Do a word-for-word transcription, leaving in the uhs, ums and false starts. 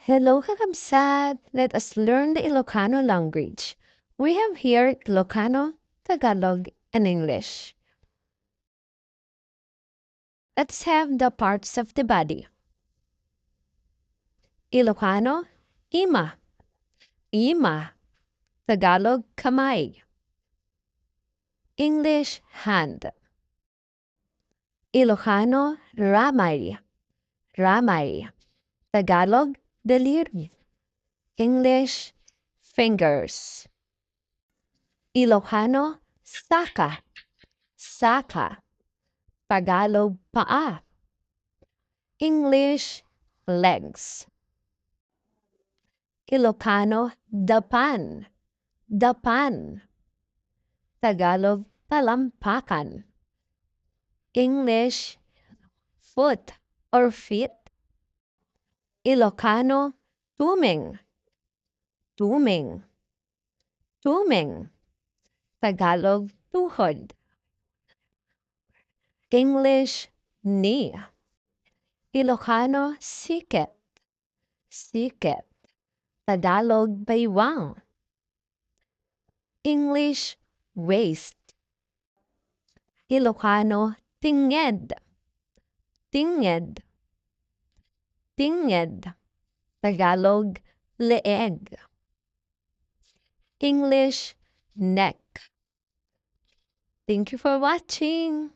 Hello, kakabsat! Let us learn the Ilocano language. We have here Ilocano, Tagalog, and English. Let's have the parts of the body. Ilocano, ima. Ima. Tagalog, kamay. English, hand. Ilocano, ramay. Ramay. Tagalog, daliri. English, fingers. Ilocano, saka. Saka. Tagalog, paa. English, legs. Ilocano, dapan. Dapan. Tagalog, talampakan. English, foot or feet. Ilocano, tumeng. Tumeng. Tumeng. Tagalog, tuhod. English, knee. Ilocano, siket. Siket. Tagalog, baywang. English, waist. Ilocano, tinged. Tinged. Tinged. Tagalog, leeg. English, neck. Thank you for watching.